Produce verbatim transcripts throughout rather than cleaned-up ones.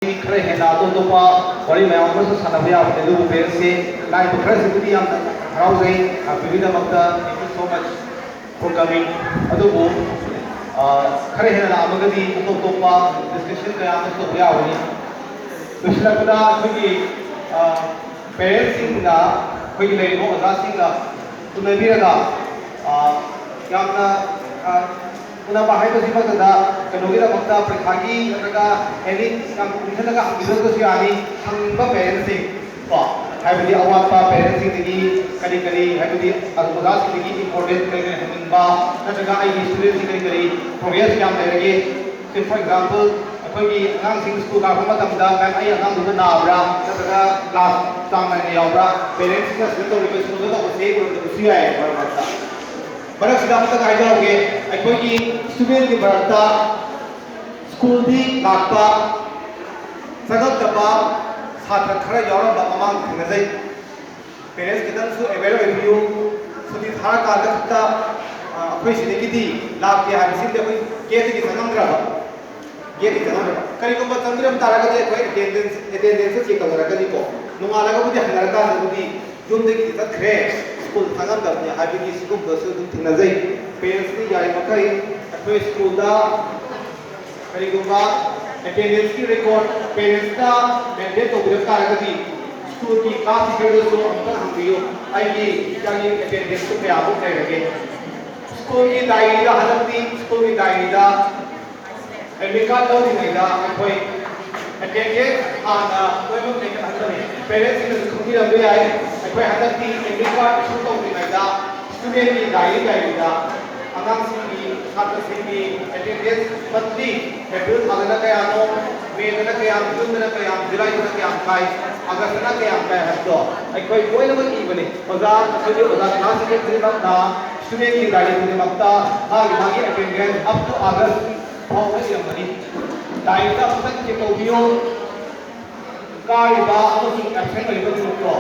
ꯈꯔ ꯍꯦꯟꯅ ꯑꯇꯣꯞ ꯑꯇꯣꯞꯄ ꯋꯥꯔꯤ ꯃꯌꯥꯝ ꯑꯃꯁꯨ ꯁꯥꯟꯅꯕ ꯌꯥꯕꯅꯤ, ꯑꯗꯨꯕꯨ parents ꯁꯦ ꯂꯥꯛꯏꯕ ꯈꯔꯁꯤꯕꯨꯗꯤ ꯌꯥꯝꯅ ꯍꯔꯥꯎꯖꯩ, ꯂꯥꯛꯄꯤꯕꯒꯤꯗꯃꯛꯇ thank you so much for coming. ꯑꯗꯨꯕꯨ, ꯑ, ꯈꯔ ꯍꯦꯟꯅ ꯂꯥꯛꯑꯝꯃꯒꯗꯤ ꯑꯇꯣꯞ ꯑꯇꯣꯞꯄ discussion ꯀꯌꯥ ꯑꯃꯁꯨ ꯇꯧꯕ ꯌꯥꯕꯅꯤ꯫ ꯂꯣꯏꯁꯤꯜꯂꯛꯄꯗ ꯑꯩꯈꯣꯏꯒꯤ, ꯑ, parents ꯁꯤꯡꯅ ꯑꯩꯈꯣꯏꯒꯤ ꯂꯩꯔꯤꯕ ꯑꯣꯖꯥꯁꯤꯡꯒ ꯎꯅꯕꯤꯔꯒ, ꯑ, ꯌꯥꯝꯅ, ꯑ, ꯎꯅꯕ ꯍꯥꯏꯕꯁꯤꯃꯛꯇꯗ ꯀꯩꯅꯣꯒꯤꯗꯃꯛꯇ ꯄꯔꯤꯈꯥꯒꯤ ꯅꯠꯇ꯭ꯔꯒ any ꯌꯥꯝ ꯀꯨꯏꯅ ꯆꯠꯂꯒ ꯍꯪꯕꯤꯔꯒꯁꯨ ꯌꯥꯅꯤ꯫ ꯍꯪꯅꯤꯡꯕ parents ꯁꯤꯡ ꯀꯣ, ꯍꯥꯏꯕꯗꯤ ꯑꯋꯥꯠꯄ parents ꯁꯤꯡꯗꯒꯤ ꯀꯔꯤ ꯀꯔꯤ, ꯍꯥꯏꯕꯗꯤ ꯑꯣꯖꯥꯁꯤꯡꯗꯒꯤ important ꯀꯔꯤ ꯀꯔꯤ ꯍꯪꯅꯤꯡꯕ, ꯅꯠꯇ꯭ꯔꯒ ꯑꯩꯒꯤ student ꯁꯤ ꯀꯔꯤ ꯀꯔꯤ progress ꯌꯥꯝ ꯂꯩꯔꯒꯦ꯫ Say for example, ꯑꯩꯈꯣꯏꯒꯤ ꯑꯉꯥꯡꯁꯤꯡ ꯁ꯭ꯀꯨꯜ ꯀꯥꯔꯛꯄ ꯃꯇꯝꯗ, "ꯃꯦꯝ, ꯑꯩ ꯑꯉꯥꯡꯗꯨꯕꯨ ꯅꯥꯕ꯭ꯔꯥ, ꯅꯠꯇ꯭ꯔꯒ class ꯆꯥꯡ ꯅꯥꯏꯅ ꯌꯥꯎꯕ꯭ꯔꯥ?" parents ꯁꯤꯡꯅ ꯁꯤꯗ ꯇꯧꯔꯤꯕ ꯁ꯭ꯀꯨꯜꯗ ꯇꯧꯕꯁꯦ ꯎꯔꯝꯗꯕꯁꯨ ꯌꯥꯏ ꯃꯔꯛ ꯃꯔꯛꯇ꯫ ꯃꯔꯛꯁꯤꯗ ꯑꯃꯇꯪ ꯍꯥꯏꯖꯍꯧꯒꯦ, ꯑꯩꯈꯣꯏꯒꯤ student ꯀꯤ ꯃꯔꯛꯇ ꯁ꯭ꯀꯨꯜꯗꯤ ꯂꯥꯛꯄ, ꯆꯪꯉꯛꯇꯕ ꯁꯥꯇ꯭ꯔ ꯈꯔ ꯌꯥꯎꯔꯝꯕ ꯃꯃꯥꯡꯗ ꯊꯦꯡꯅꯖꯩ꯫ Parents ꯈꯤꯇꯪꯁꯨ aware ꯑꯣꯏꯕꯤꯌꯨ꯫ ꯁꯨꯇꯤ ꯊꯥꯔꯀꯥꯟꯗ ꯈꯛꯇ, ꯑ, ꯑꯩꯈꯣꯏ ꯁꯤꯗꯒꯤꯗꯤ ꯂꯥꯛꯇꯦ ꯍꯥꯏꯕꯁꯤꯗꯤ ꯑꯩꯈꯣꯏ gate ꯇꯒꯤ ꯆꯪꯉꯝꯗ꯭ꯔꯕ꯫ Gate ꯇꯒꯤ ꯆꯪꯉꯝꯗ꯭ꯔꯕ꯫ ꯀꯔꯤꯒꯨꯝꯕ ꯆꯪꯕꯤꯔꯝ ꯇꯥꯔꯒꯗꯤ ꯑꯩꯈꯣꯏ attendance, attendance ꯇ check ꯇꯧꯅꯔꯛꯀꯅꯤꯀꯣ꯫ ꯅꯣꯡꯉꯥꯜꯂꯒꯕꯨꯗꯤ ꯍꯟꯅꯔꯀꯥꯟꯗꯕꯨꯗꯤ ꯌꯨꯝꯗꯒꯤꯗꯤ ꯆꯠꯈ꯭ꯔꯦ, ꯁ꯭ꯀꯨꯜ ꯆꯪꯉꯝꯗꯕꯅꯤ ꯍꯥꯏꯕꯒꯤ ꯁꯤꯒꯨꯝꯕꯁꯨ ꯑꯗꯨꯝ ꯊꯦꯡꯅꯖꯩ꯫ Parents ꯇꯤ ꯌꯥꯔꯤꯃꯈꯩ ꯑꯩꯈꯣꯏ ꯁ꯭ꯀꯨꯜꯗ ꯀꯔꯤꯒꯨꯝꯕ attendance ꯀꯤ record parents ꯅ maintain ꯇꯧꯕꯤꯔꯝ ꯇꯥꯔꯒꯗꯤ, ꯁ꯭ꯀꯨꯜꯒꯤ class teacher ꯗꯁꯨ ꯑꯃꯨꯛꯇꯪ ꯍꯪꯕꯤꯌꯨ, "ꯑꯩꯒꯤ ꯏꯆꯥꯒꯤ attendance ꯇꯨ ꯀꯌꯥꯃꯨꯛ ꯂꯩꯔꯒꯦ?" ꯁ꯭ꯀꯨꯜꯒꯤ diary ꯗ ꯍꯟꯗꯛꯇꯤ, ꯁ꯭ꯀꯨꯜꯒꯤ diary ꯗ admit card ꯂꯧꯔꯤꯉꯩꯗ ꯑꯩꯈꯣꯏ attendance ꯍꯥꯟꯅ ꯂꯣꯏꯅꯃꯛ ꯂꯩꯈꯠꯍꯟꯕꯅꯤ꯫ Parents ꯁꯤꯡꯅꯁꯨ ꯈꯪꯕꯤꯔꯝꯕ ꯌꯥꯏ, ꯑꯩꯈꯣꯏ ꯍꯟꯗꯛꯇꯤ admit card issue ꯇꯧꯗ꯭ꯔꯤꯉꯩꯗ student ꯀꯤ diary diary ꯗ ꯑꯉꯥꯡꯁꯤꯡꯒꯤ, ꯁꯥꯇ꯭ꯔꯁꯤꯡꯒꯤ attendance monthly, April ꯊꯥꯗꯅ ꯀꯌꯥꯅꯣ, May ꯗꯅ ꯀꯌꯥꯝ, June ꯗꯅ ꯀꯌꯥꯝ, July ꯗꯅ ꯀꯌꯥꯝ ꯀꯥꯏ, August ꯇꯅ ꯀꯌꯥꯝ ꯀꯥꯏ ꯍꯥꯏꯕꯗꯣ ꯑꯩꯈꯣꯏ ꯂꯣꯏꯅꯃꯛ ꯏꯕꯅꯤ꯫ ꯑꯣꯖꯥ, ꯑꯩꯈꯣꯏꯒꯤ ꯑꯣꯖꯥ class teacher ꯈꯨꯗꯤꯡꯃꯛꯅ student ꯀꯤ diary ꯈꯨꯗꯤꯡꯃꯛꯇ ꯃꯥꯒꯤ ꯃꯥꯒꯤ attendance up to August ꯐꯥꯎꯕ ꯏꯔꯝꯒꯅꯤ꯫ Diary ꯗ ꯑꯃꯨꯛꯇꯪ check ꯇꯧꯕꯤꯌꯨ꯫ ꯀꯥꯔꯤꯕ ꯑꯃꯁꯨꯡ absent ꯑꯣꯏꯔꯤꯕ ꯒ꯭ꯔꯨꯞꯇꯣ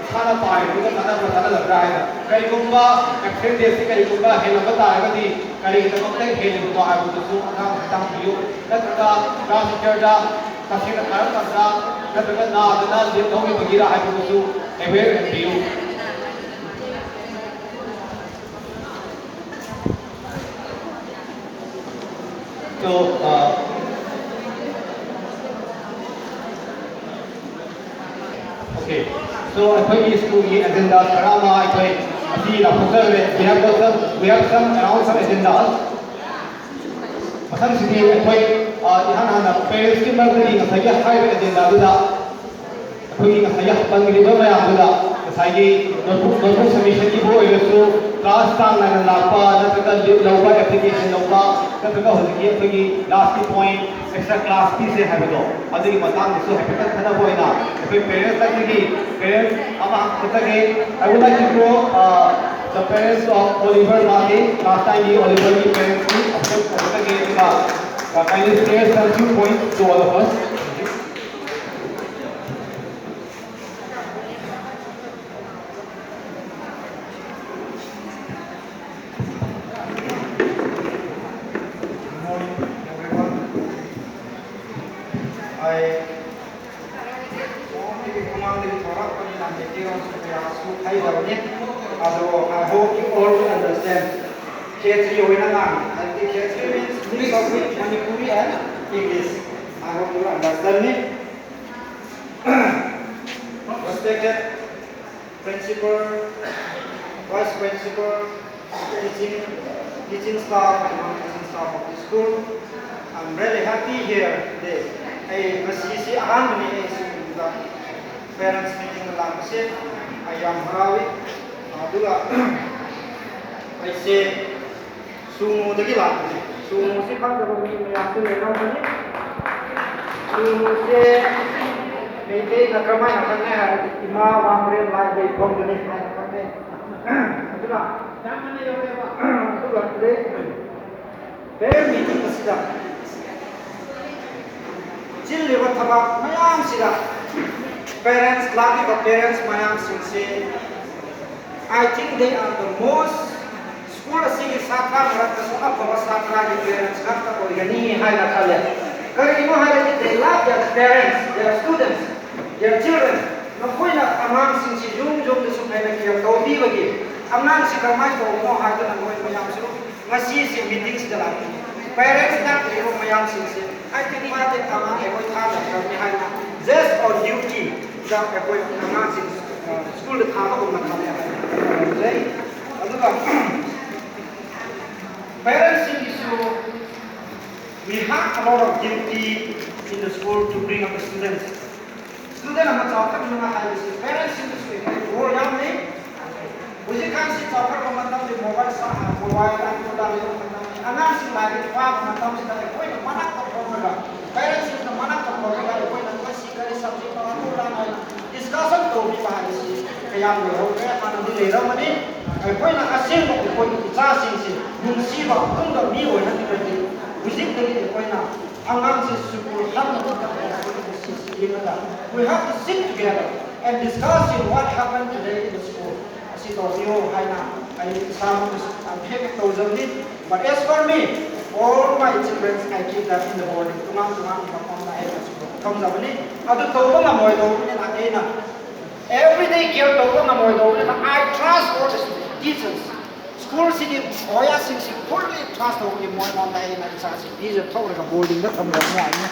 ꯏꯁꯥꯅ ꯄꯥꯔꯤꯕꯗꯨꯒ ꯆꯥꯟꯅꯕ꯭ꯔꯥ ꯆꯥꯟꯅꯗꯕ꯭ꯔꯥ ꯍꯥꯏꯅ꯫ ꯀꯔꯤꯒꯨꯝꯕ absent ꯗꯦꯁꯤ ꯀꯔꯤꯒꯨꯝꯕ ꯍꯦꯜꯂꯝꯕ ꯇꯥꯔꯒꯗꯤ ꯀꯔꯤꯒꯤꯗꯃꯛꯇ ꯍꯦꯜꯂꯤꯕꯅꯣ ꯍꯥꯏꯕꯗꯨꯁꯨ ꯑꯉꯥꯡꯁꯤꯡꯗ ꯍꯪꯕꯤꯌꯨ꯫ ꯅꯠꯇ꯭ꯔꯒ class teacher ꯗ ꯇꯁꯦꯡꯅ ꯀꯔꯝ ꯀꯥꯟꯗ ꯅꯠꯇ꯭ꯔꯒ ꯅꯥꯗꯅ ꯂꯦꯞꯍꯧꯔꯤꯕꯒꯤꯔ ꯍꯥꯏꯕꯗꯨꯁꯨ aware ꯑꯣꯏꯍꯟꯕꯤꯌꯨ꯫ So, uh, okay. So, ꯑꯩꯈꯣꯏꯒꯤ ꯁ꯭ꯀꯨꯜꯒꯤ ꯑꯦꯖꯦꯟꯗꯥ ꯈꯔ ꯑꯃ ꯑꯩꯈꯣꯏ ꯉꯁꯤ ꯂꯥꯎꯊꯣꯛꯆꯔꯦ꯫ We have got some, we have some, around some agendas. ꯃꯊꯪꯁꯤꯗꯤ ꯑꯩꯈꯣꯏ, ꯑ, ꯏꯍꯥꯟ ꯍꯥꯟꯅ ꯄꯦꯔꯦꯟꯁꯀꯤ ꯃꯔꯛꯇꯒꯤ ꯉꯁꯥꯏꯒꯤ ꯍꯥꯏꯔꯤꯕ ꯑꯦꯖꯦꯟꯗꯥꯗꯨꯗ ꯑꯩꯈꯣꯏꯒꯤ ꯉꯁꯥꯏꯒꯤ ꯄꯟꯈ꯭ꯔꯤꯕ ꯃꯌꯥꯝꯗꯨꯗ ꯉꯁꯥꯏꯒꯤ ꯅꯣꯠꯕꯨꯛ, ꯅꯣꯠꯕꯨꯛ ꯁꯕꯃꯤꯁꯟꯒꯤꯕꯨ ꯑꯣꯏꯔꯁꯨ, ꯀ꯭ꯂꯥꯁ ꯆꯥꯡ ꯅꯥꯏꯅ ꯂꯥꯛꯄ ꯅꯠꯇ꯭ꯔꯒ ꯂꯤꯚ ꯂꯧꯕ, ꯑꯦꯄ꯭ꯂꯤꯀꯦꯁꯟ ꯂꯧꯕ, ꯅꯠꯇ꯭ꯔꯒ ꯍꯧꯖꯤꯛꯀꯤ ꯑꯩꯈꯣꯏꯒꯤ ꯂꯥꯁꯀꯤ ꯄꯣꯏꯟꯠ ꯑꯦꯛꯁꯇ꯭ꯔꯥ ꯀ꯭ꯂꯥꯁ ꯄꯤꯁꯦ ꯍꯥꯏꯕꯗꯣ, ꯑꯗꯨꯒꯤ ꯃꯇꯥꯡꯗꯁꯨ ꯍꯥꯏꯐꯦꯠꯇꯪ ꯈꯟꯅꯕ ꯑꯣꯏꯅ ꯑꯩꯈꯣꯏ ꯄꯦꯔꯦꯟꯁ ꯂꯥꯛꯇꯒꯤ ꯄꯦꯔꯦꯟꯁ ꯑꯃ ꯍꯥꯞꯀꯠꯆꯒꯦ꯫ I would like to call, uh, the parents of Oliver Mate, last time the Oliver ꯒꯤ ꯄꯦꯔꯦꯟꯁꯀꯤ ꯑꯃꯨꯛꯇꯪ ꯍꯥꯞꯀꯠꯆꯒꯦ, ꯑꯗꯨꯒ, uh, kindly share some few points to all of us. Good morning, everyone. I ꯁꯣꯝꯒꯤ ꯃꯃꯥꯡꯗꯒꯤ ꯊꯣꯔꯛꯄꯅꯤꯅ ꯃꯩꯇꯩꯂꯣꯟꯁꯨ ꯀꯌꯥꯁꯨ ꯍꯩꯇꯕꯅꯤ꯫ ꯑꯗꯣ I hope you all will understand. ꯈꯦꯇ꯭ꯔꯤ ꯑꯣꯏꯅ ꯉꯥꯡꯉꯤ꯫ ꯍꯥꯏꯕꯗꯤ ꯈꯦꯇ꯭ꯔꯤ means mix of Manipuri and English. I hope you understand me. Respected principal, vice principal, teaching, teaching staff, and non-teaching staff of the school. I'm really happy here today. ꯑꯩ ꯉꯁꯤꯁꯤ ꯑꯍꯥꯟꯕꯅꯤ ꯑꯩ ꯁꯤꯒꯨꯝꯕꯗ parents meeting ꯂꯥꯛꯄꯁꯦ꯫ ꯑꯩ ꯌꯥꯝ ꯍꯔꯥꯎꯏ꯫ ꯑꯗꯨꯒ ꯑꯩꯁꯦ ꯁꯨꯃꯣꯗꯒꯤ ꯂꯥꯛꯄꯅꯤ꯫ ꯁꯨꯃꯣꯁꯤ ꯈꯪꯗꯕ ꯃꯤ ꯃꯌꯥꯝꯁꯨ ꯂꯩꯔꯝꯒꯅꯤ꯫ ꯁꯨꯃꯣꯁꯦ ꯃꯩꯇꯩꯅ ꯀꯔꯝꯍꯥꯏꯅ ꯈꯪꯅꯩ ꯍꯥꯏꯔꯗꯤ ꯏꯃꯥ ꯋꯥꯡꯕ꯭ꯔꯦꯜ ꯂꯥꯏ ꯂꯩꯐꯝꯗꯨꯅꯤ ꯍꯥꯏꯅ ꯈꯪꯅꯩ꯫ ꯑꯗꯨꯅ ꯑꯗꯨꯒ ꯇꯨꯗꯦ parent meeting ꯑꯁꯤꯗ ꯆꯤꯜꯂꯤꯕ ꯊꯕꯛ ꯃꯌꯥꯝꯁꯤꯗ parents, ꯂꯥꯛꯂꯤꯕ parents ꯃꯌꯥꯝꯁꯤꯡꯁꯤ, I think they are the most, school ꯑꯁꯤꯒꯤ ꯁꯥꯇ꯭ꯔ ꯃꯔꯛꯇꯁꯨ ꯑꯐꯕ ꯁꯥꯇ꯭ꯔꯒꯤ parents ꯉꯥꯛꯇ ꯑꯣꯏꯒꯅꯤ ꯍꯥꯏꯅ ꯈꯜꯂꯦ꯫ ꯀꯔꯤꯒꯤꯅꯣ ꯍꯥꯏꯔꯗꯤ they love their parents, their students, their children. ꯃꯈꯣꯏꯅ ꯑꯉꯥꯡꯁꯤꯡꯁꯤ ꯌꯨꯝ ꯌꯨꯝꯗꯁꯨ ꯐꯖꯅ care ꯇꯧꯕꯤꯕꯒꯤ, ꯑꯉꯥꯡꯁꯤ ꯀꯔꯝꯍꯥꯏꯅ ꯇꯧꯕꯅꯣ ꯍꯥꯏꯗꯅ ꯃꯣꯏ ꯃꯌꯥꯝꯁꯨ ꯉꯁꯤꯁꯤ meeting ꯁꯤꯗ ꯂꯥꯛꯄꯅꯤ꯫ Parents ꯅꯠꯇ꯭ꯔꯤꯕ ꯃꯌꯥꯝꯁꯤꯡꯁꯦ, "ꯑꯩꯗꯤ ꯃꯥꯗꯤ ꯑꯉꯥꯡ ꯑꯩꯈꯣꯏ ꯊꯥꯗꯈ꯭ꯔꯕꯅꯤ" ꯍꯥꯏꯅ just on duty ꯗ ꯑꯩꯈꯣꯏ ꯑꯉꯥꯡꯁꯤꯡ ꯁ꯭ꯀꯨꯜꯗ ꯊꯥꯕꯒꯨꯝꯅ ꯊꯥꯕ ꯌꯥꯏ ꯍꯥꯏꯅ ꯈꯟꯖꯩ꯫ ꯑꯗꯨꯒ parents ꯁꯤꯡꯒꯤꯁꯨ, we have a lot of duty in the school to bring up the students. Student ꯑꯃ ꯆꯥꯎꯈꯠꯅꯕ ꯍꯥꯏꯕꯁꯤ parents ꯁꯤꯡꯗꯁꯨ ꯑꯩꯈꯣꯏ role ꯌꯥꯝ ꯂꯩ꯫ ꯍꯧꯖꯤꯛꯀꯥꯟꯁꯤ ꯆꯥꯎꯈꯠꯄ ꯃꯇꯝꯗ mobile ꯁꯥ-, mobile ꯑꯗꯨꯗ ꯂꯩꯕ ꯃꯇꯝꯗ ꯑꯉꯥꯡꯁꯤꯡ ꯂꯥꯏꯔꯤꯛ ꯄꯥꯕ ꯃꯇꯝꯁꯤꯗ ꯑꯩꯈꯣꯏꯅ ꯃꯅꯥꯛꯇ ꯐꯝꯃꯒ, parents ꯁꯤꯡꯅ ꯃꯅꯥꯛꯇ ꯐꯝꯃꯒ ꯑꯩꯈꯣꯏꯅ ꯉꯁꯤ ꯀꯔꯤ subject ꯇꯧꯔꯛꯄ꯭ꯔꯥ ꯍꯥꯏꯅ discussion ꯇꯧꯕꯤꯕ ꯍꯥꯏꯕꯁꯤ ꯀꯌꯥꯝ ꯂꯩꯍꯧꯗ꯭ꯔꯦ, ꯍꯥꯟꯅꯗꯤ ꯂꯩꯔꯝꯃꯅꯤ꯫ ꯑꯩꯈꯣꯏꯅ ꯑꯁꯦꯡꯕ ꯑꯩꯈꯣꯏꯒꯤ ꯏꯆꯥꯁꯤꯡꯁꯦ ꯅꯨꯡꯁꯤꯕ ꯑꯄꯨꯟꯕ ꯃꯤ ꯑꯣꯏꯍꯟꯗ꯭ꯔꯗꯤ ꯍꯧꯖꯤꯛꯇꯒꯤ ꯑꯩꯈꯣꯏꯅ ꯑꯉꯥꯡꯁꯦ ꯁ꯭ꯀꯨꯜ ꯇꯝꯅꯕꯒꯤꯗꯃꯛꯇ ꯑꯩꯈꯣꯏꯅ ꯁꯤꯁꯤ ꯌꯦꯡꯉꯒ, we have to sit together and discuss in what happened today in the school. ꯑꯁꯤ ꯇꯧꯕꯤꯌꯣ ꯍꯥꯏꯅ ꯑꯩ ꯏꯁꯥꯃꯛꯅꯁꯨ ꯌꯥꯝ ꯍꯦꯛ ꯇꯧꯖꯕꯅꯤ꯫ But as for me, all my children, I keep them in the boarding. ꯇꯣꯉꯥꯟ ꯇꯣꯉꯥꯟꯕ ꯃꯐꯝꯗ ꯑꯩꯅ ꯁ꯭ꯀꯨꯜ ꯊꯝꯖꯕꯅꯤ꯫ ꯑꯗꯨ ꯇꯧꯕ ꯉꯝꯃꯣꯏꯗꯧꯕꯅꯤꯅ ꯑꯩꯅ everyday care ꯇꯧꯕ ꯉꯝꯃꯣꯏꯗꯧꯕꯅꯤꯅ I trust all the teachers. ꯁ꯭ꯀꯨꯜꯁꯤꯒꯤ ꯑꯣꯖꯥꯁꯤꯡꯁꯤ fully trust ꯇꯧꯕꯒꯤ ꯃꯣꯏꯉꯣꯟꯗ ꯑꯩꯅ ꯏꯆꯥꯁꯤ ꯄꯤꯖ ꯊꯧꯔꯒ ꯕꯣꯔꯗꯤꯡꯗ ꯊꯝꯕꯅꯤ ꯍꯥꯏꯅꯤ꯫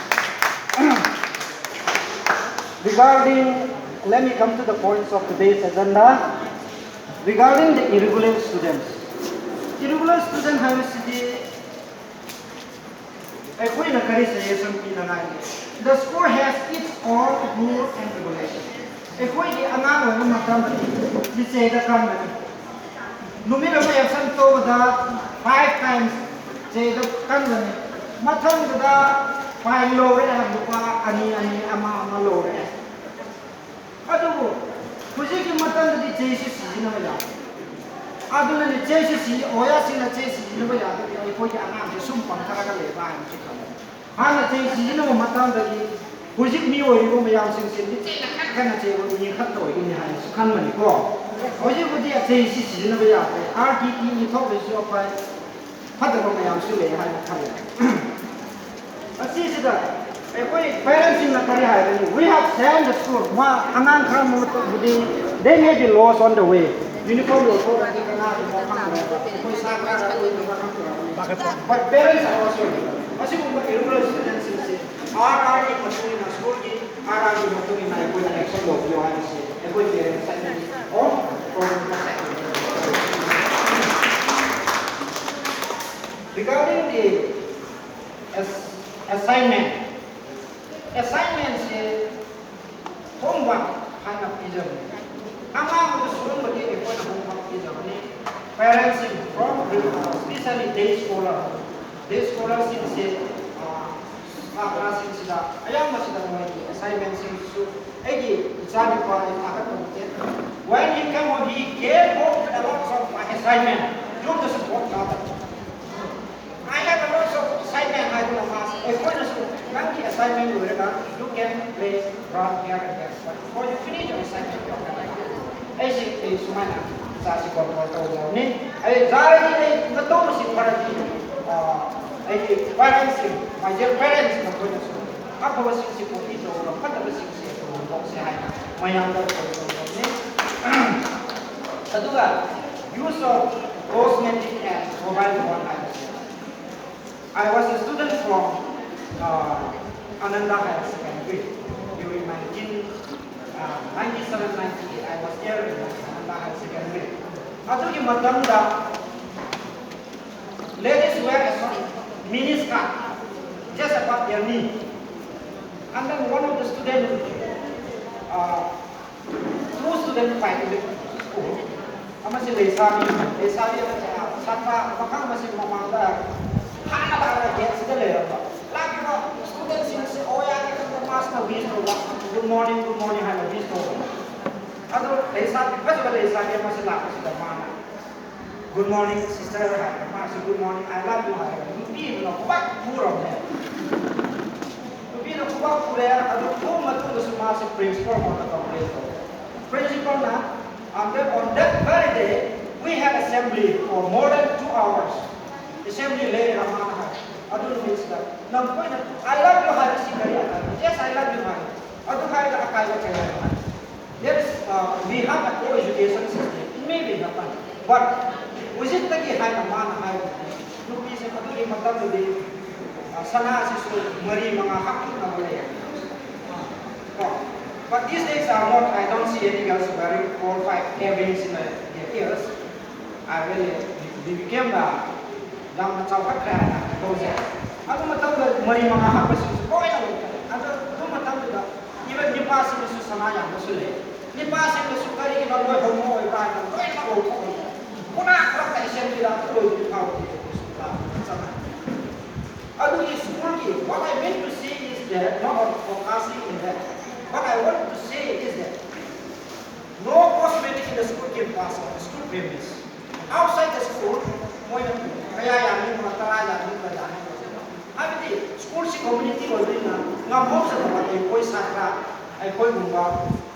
Regarding, let me come to the points of today's agenda. Regarding the irregular students, irregular student ꯍꯥꯏꯕꯁꯤꯗꯤ ꯑꯩꯈꯣꯏꯅ ꯀꯔꯤ suggestion ꯄꯤꯅꯉꯥꯏꯒꯦ? The school has its own rule and regulation. ꯑꯩꯈꯣꯏꯒꯤ ꯑꯉꯥꯡ ꯑꯣꯏꯕ ꯃꯇꯝꯗꯗꯤ ꯂꯤꯆꯩꯗ ꯀꯟꯕꯅꯤ꯫ ꯅꯨꯃꯤꯠ ꯑꯃ absent ꯇꯧꯕꯗ five times ꯆꯩꯗ ꯀꯟꯕꯅꯤ꯫ ꯃꯊꯪꯗꯨꯗ fine ꯂꯧꯔꯦ, ꯂꯨꯄꯥ ꯑꯅꯤ ꯑꯅꯤ, ꯑꯃ ꯑꯃ ꯂꯧꯔꯦ꯫ ꯑꯗꯨꯕꯨ ꯍꯧꯖꯤꯛꯀꯤ ꯃꯇꯝꯗꯗꯤ ꯆꯩꯁꯤ ꯁꯤꯖꯤꯟꯅꯕ ꯌꯥꯗꯦ꯫ ꯑꯗꯨꯅꯅꯤ ꯆꯩꯁꯤ ꯁꯤ-, ꯑꯣꯖꯥꯁꯤꯡꯅ ꯆꯩ ꯁꯤꯖꯤꯟꯅꯕ ꯌꯥꯗꯕꯒꯤ ꯑꯩꯈꯣꯏꯒꯤ ꯑꯉꯥꯡꯁꯦ ꯁꯨꯝ ꯄꯪꯊꯔꯒ ꯂꯩꯕ꯭ꯔꯥ ꯍꯥꯏꯅꯁꯨ ꯈꯜꯂꯦ꯫ ꯍꯥꯟꯅ ꯆꯩ ꯁꯤꯖꯤꯟꯅꯕ ꯃꯇꯝꯗꯗꯤ ꯍꯧꯖꯤꯛ ꯃꯤ ꯑꯣꯏꯔꯤꯕ ꯃꯌꯥꯝꯁꯤꯡꯁꯦ ꯂꯤꯆꯩꯅ ꯀꯟ ꯀꯟꯅ ꯆꯩꯕ ꯃꯤ ꯈꯛꯇ ꯑꯣꯏꯒꯅꯤ ꯍꯥꯏꯅꯁꯨ ꯈꯟꯕꯅꯤꯀꯣ꯫ ꯍꯧꯖꯤꯛ ꯍꯧꯖꯤꯛ ꯆꯩꯁꯤ ꯁꯤꯖꯤꯟꯅꯕ ꯌꯥꯗ꯭ꯔꯦ꯫ R T T ꯊꯣꯛꯄꯁꯤꯁꯨ ꯑꯐ-, ꯐꯠꯇꯕ ꯃꯌꯥꯝꯁꯨ ꯂꯩ ꯍꯥꯏꯅ ꯈꯜꯂꯦ꯫ ꯑꯁꯤꯁꯤꯗ ꯑꯩꯈꯣꯏ ꯄꯦꯔꯦꯟꯁꯁꯤꯡꯅ ꯀꯔꯤ ꯍꯥꯏꯒꯅꯤ? We have sent the school. ꯃꯥ ꯑꯉꯥꯡ ꯈꯔ ꯃꯈꯩꯗꯤ they may be lost on the way. Uniform ꯂꯧꯊꯣꯛꯑꯗꯤ ꯀꯅꯥꯒꯨꯝꯕ ꯈꯪꯗ꯭ꯔꯦꯕ꯫ ꯑꯩꯈꯣꯏ ꯁꯥꯇ꯭ꯔ ꯑꯣꯏꯗꯕ ꯈꯪꯗ꯭ꯔꯕꯅꯤ꯫ But parents are also, ꯑꯁꯤꯒꯨꯝꯕ irregular studentꯁꯤꯡꯁꯦ ꯑꯥꯔ ꯑꯥꯔꯒꯤ ꯃꯇꯨꯡ ꯏꯟꯅ, ꯁ꯭ꯀꯨꯜꯒꯤ ꯑꯥꯔ ꯑꯥꯔꯒꯤ ꯃꯇꯨꯡ ꯏꯟꯅ ꯑꯩꯈꯣꯏꯅ action ꯂꯧꯕꯤꯌꯣ ꯍꯥꯏꯕꯁꯦ ꯑꯩꯈꯣꯏ parents ꯁꯥꯏꯠꯇꯒꯤ or government ꯁꯥꯏꯠꯇꯒꯤ꯫ Regarding the assignment, assignmentꯁꯦ homework ꯍꯥꯏꯅ ꯄꯤꯖꯕꯅꯤ꯫ ꯑꯉꯥꯡꯗ ꯁꯤꯒꯨꯝꯕꯗꯤ ꯑꯩꯈꯣꯏꯅ homework ꯄꯤꯖꯕꯅꯤ꯫ Parents from, especially day scholar, day scholarꯁꯤꯡꯁꯦ, ꯁꯥꯇ꯭ꯔꯁꯤꯡꯁꯤꯗ ꯑꯌꯥꯝꯕꯁꯤꯗ ꯃꯣꯏꯒꯤ assignmentꯁꯤꯡꯁꯤꯁꯨ ꯑꯩꯒꯤ ꯏꯆꯥꯅꯨꯄꯥ ꯑꯩ ꯊꯥꯒꯠꯄ ꯅꯠꯇꯦ꯫ When he came home, he came home with a lot of assignment. ꯌꯨꯝꯗꯁꯨ ꯄꯣꯠ ꯊꯥꯗꯕ꯫ I have a lot of assignment ꯍꯥꯏꯗꯨꯅ ꯃꯥꯁꯦ ꯑꯩꯈꯣꯏꯅꯁꯨ ꯅꯪꯒꯤ assignment ꯂꯣꯏꯔꯒ you can play around here and there, but before you finish your assignment, you have to, ꯑꯩꯁꯦ ꯑꯩ ꯁꯨꯃꯥꯏꯅ ꯏꯆꯥꯁꯤ control ꯇꯧꯖꯕꯅꯤ꯫ ꯑꯩ ꯌꯥꯔꯗꯤ ꯑꯩ ꯃꯇꯧ ꯑꯁꯤ ꯐꯔꯗꯤ ꯑꯩꯒꯤ parents ꯁꯤꯡ, my dear parents, ꯅꯈꯣꯏꯅꯁꯨ ꯑꯐꯕꯁꯤꯡꯁꯤ copy ꯇꯧꯔꯒ ꯐꯠꯇꯕꯁꯤꯡꯁꯤ ꯇꯧꯍꯟꯗꯣꯛꯁꯦ ꯍꯥꯏꯅ ꯃꯌꯥꯝꯗ call ꯇꯧꯖꯕꯅꯤ꯫ ꯑꯗꯨꯒ use of cosmetic and mobile phone ꯍꯥꯏꯕꯁꯦ, I was a student from uh, Ananda Higher Secondary during nineteen, uh, ninety-seven ninety-eight. I was there in Ananda Higher Secondary. ꯑꯗꯨꯒꯤ ꯃꯇꯝꯗ ladies wear a short mini skirt just above their knee. And then one of the students, uh, two students fight with, ꯑꯃꯁꯤ ꯂꯩꯁꯥꯕꯤ, ꯂꯩꯁꯥꯕꯤ ꯑꯃꯁꯤ, ꯑ, ꯁꯥꯇ꯭ꯔ ꯄꯥꯈꯪ ꯑꯃꯁꯤ ꯃꯃꯥꯡꯗ ꯍꯥꯟꯅ ꯂꯥꯛꯂꯒ ꯒꯦꯠꯁꯤꯗ ꯂꯩꯔꯝꯕ꯫ ꯂꯥꯛꯂꯤꯕ ꯁ꯭ꯇꯨꯗꯦꯟꯠꯁꯤꯡꯁꯤ ꯑꯣ ꯌꯥꯅꯤ ꯈꯪꯗ ꯃꯥꯁꯤꯅ ꯋꯤꯁ ꯇꯧꯕ, "Good morning, good morning" ꯍꯥꯏꯅ ꯋꯤꯁ ꯇꯧꯕ꯫ ꯑꯗꯣ ꯂꯩꯁꯥꯕꯤ, ꯐꯖꯕ ꯂꯩꯁꯥꯕꯤ ꯑꯃꯁꯤ ꯂꯥꯛꯄꯁꯤꯗ ꯃꯥꯅ, "Good morning sister" ꯍꯥꯏꯔꯒ ꯃꯥꯁꯨ "Good morning, I love you" ꯍꯥꯏꯔꯒ ꯅꯨꯄꯤ ꯑꯃꯅ ꯈꯨꯕꯥꯛ ꯐꯨꯔꯕꯅꯦ꯫ ꯅꯨꯄꯤꯅ ꯈꯨꯕꯥꯛ ꯐꯨꯔꯦ, ꯑꯗꯨ ꯐꯨꯕ ꯃꯇꯨꯡꯗꯁꯨ ꯃꯥꯁꯦ ꯄ꯭ꯔꯤꯟꯁꯤꯄꯥꯜ ꯉꯣꯟꯗ ꯀꯝꯄ꯭ꯂꯦꯟ ꯇꯧꯔꯦ꯫ ꯄ꯭ꯔꯤꯟꯁꯤꯄꯥꯜꯅ, "On that, on that very day, we had assembly for more than two hours." Assembly ꯂꯩꯔꯒ ꯃꯥꯅ ꯍꯥꯏ, ꯑꯗꯨ ꯅꯨꯃꯤꯠꯁꯤꯗ ꯅꯪ ꯂꯣꯏꯅ "I love you" ꯍꯥꯏꯕꯁꯤ ꯀꯔꯤ ꯑꯀꯥꯏꯕ? "Yes, I love you" ꯍꯥꯏ꯫ ꯑꯗꯨ ꯍꯥꯏꯔꯒ ꯑꯀꯥꯏꯕ ꯀꯔꯤ ꯍꯥꯏꯕ? There is, uh, we have a co-education system. It may be happen, but ꯍꯧꯖꯤꯛꯇꯒꯤ ꯍꯥꯏꯅ ꯃꯥꯅ ꯍꯥꯏꯕ ꯅꯨꯄꯤꯁꯦ ꯑꯗꯨꯒꯤ ꯃꯇꯝꯗꯗꯤ, ꯑ, ꯁꯅꯥꯁꯤꯁꯨ ꯃꯔꯤ ꯃꯉꯥ ꯍꯥꯞꯈꯤꯅꯕ ꯂꯩ꯫ ꯀꯣ? But these days are not, I don't see any girls wearing four, five earrings in the, their ears. I really, we became, uh, ꯌꯥꯝꯅ ꯆꯥꯎꯈꯠꯈ꯭ꯔꯦ ꯍꯥꯏꯅ ꯂꯧꯖꯩ꯫ ꯑꯗꯨ ꯃꯇꯝꯗ ꯃꯔꯤ ꯃꯉꯥ ꯍꯥꯞꯄꯁꯤꯡꯁꯨ ꯂꯣꯏꯅ ꯂꯧꯊꯣꯛꯑꯦ꯫ ꯑꯗꯨ, ꯑꯗꯨ ꯃꯇꯝꯗꯨꯗ even ꯅꯨꯄꯥꯁꯤꯡꯅꯁꯨ ꯁꯅꯥ ꯌꯥꯝꯕꯁꯨ ꯂꯩ꯫ ꯅꯨꯄꯥꯁꯤꯡꯅꯁꯨ ꯀꯔꯤꯒꯤꯅꯣ ꯅꯣꯏ homo ꯑꯣꯏꯕ꯭ꯔꯥ ꯍꯥꯏꯅ ꯂꯣꯏꯅꯃꯛ ꯂꯧꯊꯣꯛꯑꯦ꯫ ꯄꯨꯔꯥ ꯈꯔ ꯑꯦꯁꯦꯝꯕ꯭ꯂꯤꯗ ꯂꯣꯏꯗ꯭ꯔꯤ ꯐꯥꯎꯕꯗꯤ ꯆꯠꯅꯩ꯫ ꯑꯗꯨꯒꯤ ꯁ꯭ꯀꯨꯜꯒꯤ, what I mean to say is that, not focusing in that, what I want to say is that no cosmetic in the school campus or the school premise. Outside the school, ꯃꯣꯏꯅ ꯀꯌꯥ ꯌꯥꯅꯤꯡꯕ, ꯇꯔꯥ ꯌꯥꯅꯤꯡꯕ, ꯌꯥꯅꯤꯡꯕ꯫ ꯍꯥꯏꯕꯗꯤ ꯁ꯭ꯀꯨꯜꯁꯤ community ꯑꯣꯏꯕꯅꯤꯅ ꯉꯝꯍꯧꯖꯗꯕ ꯑꯩꯈꯣꯏ ꯁꯥꯇ꯭ꯔ, ꯑꯩꯈꯣꯏꯒꯨꯝꯕ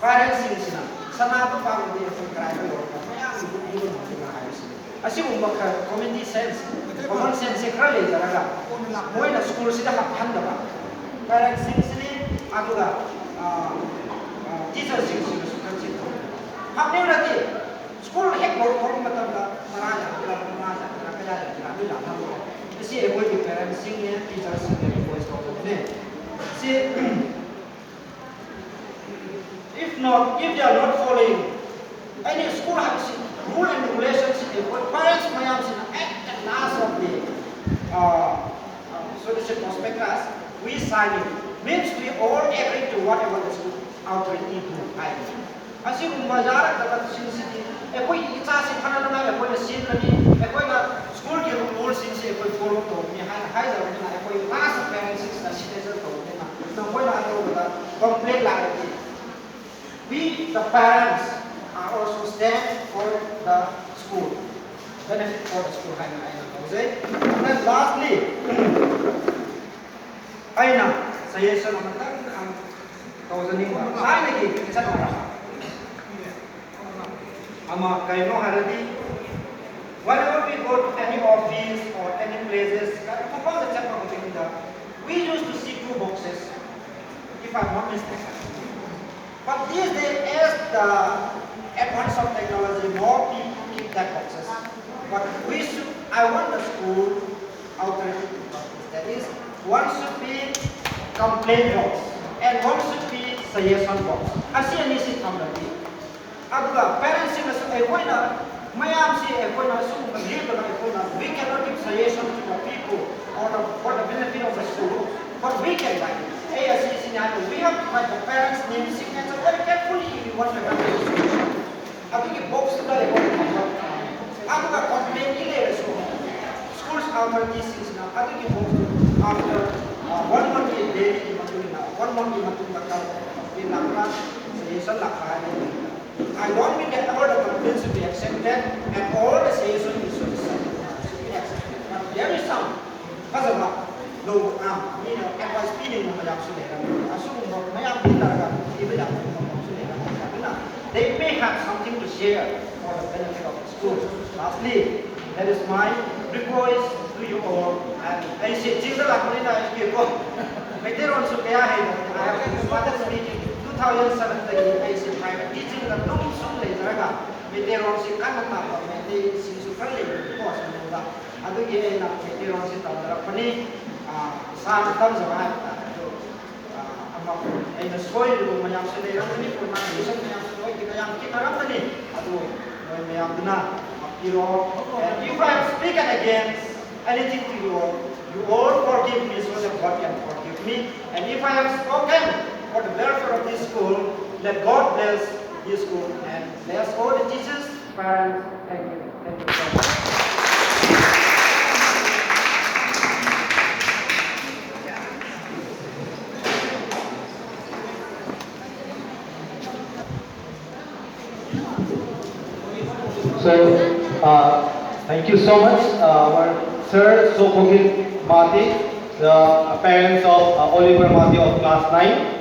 parents ꯁꯤꯡꯁꯤꯅ ꯁꯅꯥꯗꯣ ꯄꯥꯝꯃꯗꯤ ꯑꯩꯈꯣꯏ ꯀꯔꯥꯏꯗ ꯌꯧꯔꯒ ꯃꯌꯥꯝꯒꯤ ꯄꯨꯛꯅꯤꯡ ꯍꯨꯟꯗꯣꯛꯇꯨꯅ ꯍꯥꯏꯕꯁꯤꯅꯤ꯫ ꯑꯁꯤꯒꯨꯝꯕ ꯈꯔ community sense, common sense ꯁꯦ ꯈꯔ ꯂꯩꯖꯔꯒ ꯃꯣꯏꯅ ꯁ꯭ꯀꯨꯜꯁꯤꯗ ꯍꯥꯞꯍꯟꯗꯕ parents ꯁꯤꯡꯁꯤꯅꯤ, ꯑꯗꯨꯒ, ꯑ, ꯑ, teacher ꯁꯤꯡꯁꯤꯅꯁꯨ ꯈꯔ ꯆꯦꯛ ꯇꯧꯕꯤꯕ꯫ ꯍꯥꯞꯅꯤꯡꯂꯗꯤ ꯁ꯭ꯀꯨꯜ ꯍꯦꯛ ꯍꯧꯔꯛꯄ ꯃꯇꯝꯗ ꯇꯔꯥ ꯌꯥꯝꯒꯦꯔꯥ, ꯃꯉꯥ ꯌꯥꯝꯒꯦꯔꯥ, ꯀꯌꯥ ꯌꯥꯝꯒꯦꯔꯥ, ꯑꯗꯨ ꯌꯥꯝꯍꯜꯂꯣ꯫ ꯃꯁꯤ ꯑꯩꯈꯣꯏꯒꯤ parents ꯁꯤꯡꯅꯦ, teacher ꯁꯤꯡꯅꯦ request ꯇꯧꯖꯕꯅꯦ꯫ ꯁꯤ, if not, if they are not following any school ꯍꯥꯏꯕꯁꯤ, rule and regulation ꯁꯤ ꯑꯩꯈꯣꯏ parents ꯃꯌꯥꯝꯁꯤꯅ at the last of the, uh, uh, so this is prospectus, we sign it. Means we all agree to whatever the school authority do ꯍꯥꯏꯕꯅꯤ꯫ ꯑꯁꯤꯒꯨꯝꯕ ꯌꯥꯔꯛꯇꯕꯁꯤꯡꯁꯤꯗꯤ ꯑꯩꯈꯣꯏꯒꯤ ꯏꯆꯥꯁꯤꯡ ꯐꯅꯅꯉꯥꯏ ꯑꯩꯈꯣꯏꯅ ꯁꯦꯝꯒꯅꯤ, ꯑꯩꯈꯣꯏꯅ ꯁ꯭ꯀꯨꯜꯒꯤ ꯔꯨꯜꯁꯤꯡꯁꯤ ꯑꯩꯈꯣꯏ ꯐꯣꯂꯣ ꯇꯧꯒꯅꯤ ꯍꯥꯏꯅ ꯍꯥꯏꯖꯕꯅꯤꯅ, ꯑꯩꯈꯣꯏ ꯂꯥꯁ ꯄꯦꯔꯦꯟꯁꯤꯡꯁꯤꯅ ꯁꯤꯒꯅꯦꯆꯔ ꯇꯧꯕꯅꯤꯅ, ꯅꯈꯣꯏꯅ ꯑꯇꯧꯕꯗ ꯀꯝꯄ꯭ꯂꯦꯟ ꯂꯥꯛꯂꯗꯤ, we the parents are also stand for the school, benefit for the school ꯍꯥꯏꯅ ꯑꯩꯅ ꯂꯧꯖꯩ꯫ And lastly, ꯑꯩꯅ ꯁꯖꯦꯁꯟ ꯑꯃꯇꯪ ꯇꯧꯖꯅꯤꯡꯕ, ꯊꯥꯏꯅꯒꯤ ꯆꯠꯅꯔꯛꯄ ꯑꯃ ꯀꯩꯅꯣ ꯍꯥꯏꯔꯗꯤ, Whenever we go to any office or any places, ꯃꯐꯝꯗ ꯆꯠꯄ ꯈꯨꯗꯤꯡꯗ, we used to see two boxes, if I'm not mistaken. But these days, as the advance of technology, more people keep that boxes. But we should, I want the school authority to practice. That is, one should be complaint box and one should be suggestion box. ꯑꯁꯤ ꯑꯅꯤꯁꯤ ꯊꯝꯂꯗꯤ, ꯑꯗꯨꯒ ꯄꯦꯔꯦꯟꯁꯁꯤꯡꯅꯁꯨ ꯑꯩꯈꯣꯏꯅ ꯃꯌꯥꯝꯁꯤ ꯑꯩꯈꯣꯏꯅ ꯑꯁꯤꯒꯨꯝꯕ ꯂꯦꯞꯄꯒ ꯑꯩꯈꯣꯏꯅ, we cannot give suggestion to the people or the, for the benefit of the school, but we can write. ꯑꯩ ꯑꯁꯤ ꯁꯤꯅꯤ ꯍꯥꯏꯕ, we have to write the parents' name, signature very carefully if you want to have a suggestion. ꯑꯗꯨꯒꯤ ꯕꯣꯛꯁꯇꯨꯗ ꯑꯩꯈꯣꯏꯅ ꯊꯝꯕ, ꯑꯗꯨꯒ ꯀꯝꯄ꯭ꯂꯦꯟꯒꯤ ꯂꯩꯔꯁꯨ, school ꯑꯣꯊꯣꯔꯤꯇꯤꯁꯤꯡꯁꯤꯅ ꯑꯗꯨꯒꯤ ꯕꯣꯛꯁꯇꯨ after one monthꯒꯤ ꯗꯦꯒꯤ ꯃꯇꯨꯡ ꯏꯟꯅ, ꯋꯥꯟ ꯃꯟꯊꯀꯤ ꯃꯇꯨꯡꯗ ꯀꯝꯄ꯭ꯂꯦꯟ ꯂꯥꯛꯄ꯭ꯔꯥ, ꯁꯖꯦꯁꯟ ꯂꯥꯛꯄ꯭ꯔꯥ ꯍꯥꯏꯕꯗꯨ, I don't mean that all the complaints should be accepted and all the suggestions should be accepted. But there is some ꯐꯖꯕ ꯂꯧꯕ, ꯑꯥ, ꯃꯤꯅ ꯑꯦꯗꯚꯥꯏꯁ ꯄꯤꯅꯤꯡꯕ ꯃꯌꯥꯝꯁꯨ ꯂꯩꯔꯝꯒꯅꯤ꯫ ꯑꯁꯤꯒꯨꯝꯕ ꯃꯌꯥꯝ ꯄꯤꯅꯔꯒ ꯏꯕ ꯌꯥꯕ ꯃꯐꯝꯁꯨ ꯂꯩꯔꯝꯒꯅꯤ꯫ ꯑꯗꯨꯅ they may have something to share for the benefit of the school. Lastly, that is my request to you all. ꯑꯩꯁꯦ ꯆꯤꯡꯗ ꯂꯥꯛꯄꯅꯤꯅ ꯑꯩꯒꯤꯀꯣ ꯃꯩꯇꯩꯂꯣꯟꯁꯨ ꯀꯌꯥ ꯍꯩꯇꯕꯅꯤ꯫ I have been mother speaking two thousand sevenꯗꯒꯤ ꯑꯩꯁꯦ ꯄ꯭ꯔꯥꯏꯚꯦꯠ ꯇꯤꯆꯤꯡꯗ ꯑꯗꯨꯝ ꯁꯨꯝ ꯂꯩꯖꯔꯒ ꯃꯩꯇꯩꯂꯣꯟꯁꯤ ꯀꯟꯅ ꯇꯝꯕ ꯃꯩꯇꯩꯁꯤꯡꯁꯨ ꯈꯔ ꯂꯩꯕꯅꯤꯀꯣ ꯁꯣꯝꯗ꯫ ꯑꯗꯨꯒꯤ ꯑꯩꯅ ꯃꯩꯇꯩꯂꯣꯟꯁꯤ ꯇꯝꯖꯔꯛꯄꯅꯤ꯫ ꯑꯥ, ꯏꯁꯥꯅ ꯇꯝꯖꯕ ꯍꯥꯏꯕ ꯇꯥꯔꯦ꯫ ꯑꯗꯣ, ꯑꯥ, ꯑꯃ ꯑꯩꯅ ꯁꯣꯏꯔꯤꯕ ꯃꯌꯥꯝꯁꯨ ꯂꯩꯔꯝꯒꯅꯤ, pronunciation ꯃꯌꯥꯝꯁꯨ ꯅꯣꯏꯒꯤ ꯃꯌꯥꯝ ꯈꯤꯠꯅꯔꯝꯒꯅꯤ꯫ ꯑꯗꯨ ꯅꯣꯏ ꯃꯌꯥꯝꯗꯨꯅ ꯉꯥꯛꯄꯤꯔꯣ꯫ And if I have spoken against anything to you all, you all forgive me so that God can forgive me. And if I have spoken for the welfare of this school, let God bless this school and bless all the teachers, parents. Thank you. Thank you so much. So, uh, thank you so much, uh, our Sir Sokogit Mati, the parents of, uh, Oliver Mati of class nine.